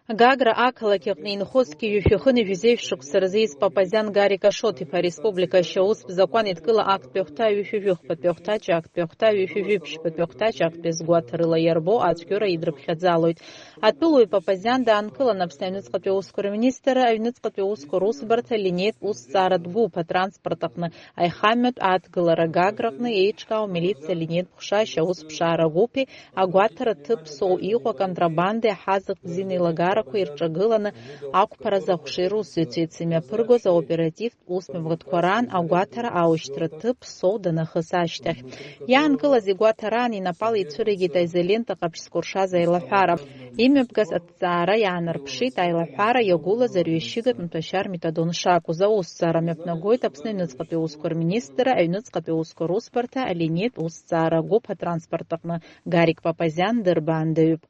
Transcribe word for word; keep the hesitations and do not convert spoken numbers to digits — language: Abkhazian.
Гагра ақалақь аҟны инхо зқьи жәшәи хынҩажәи жәеиза шықәса рзы ииз Папазиан Гарик Ашоҭ-иԥа ареспублика ашьаустә закәан еидкыла актәи ахәҭа ҩышәи жәыхԥатәи ахәҭаҷ, актәи ахәҭа ҩышәи жәиԥшьбатәи ахәҭаҷ актәи азгәаҭарыла иарбоу ацәгьоура идрыԥхьаӡалоит. Атәылауаҩ Папазиан даанкылан Аԥсны аҩныҵҟатәи аусқәа рминистрра аҩныҵҟатәи аусқәа русбарҭа линеитә усҭҵааратә гәыԥ атранспорт аҟны аихамҩатә адгылара Гаграҟны еиҿкаау амилициа линеитә ҟәша ашьаусԥшаара гәыԥи агәаҭара ҭыԥ Соу иҟоу аконтрабандеи аҳазыхтә зинеилагарақәа ирҿагыланы ақәԥаразы ахәшеи русзуҩцәеи еицымҩаԥыргоз аоперативтә усмҩаԥгатәқәа раан агәаҭара аушьҭра ҭыԥ Соу данахыс ашьҭахь. Иаанкылаз игәаҭараан инапала ицәыригеит аизолента ҟаԥшь зкәыршаз аилаҳәара. Имҩаԥгаз аҭҵаара иаанарԥшит аилаҳәара иагәылаз арҩашьыгатә маҭәашьар метадон шакәыз. Аусҭҵаара мҩаԥнагоит Аԥсны аҩныҵҟатәи аусқәа рминистрра аҩныҵҟатәи аусқәа русбарҭа алинеитә усҭҵаара гәыԥ атранспорт аҟны. Гарик Папазиан дырбаандаҩуп.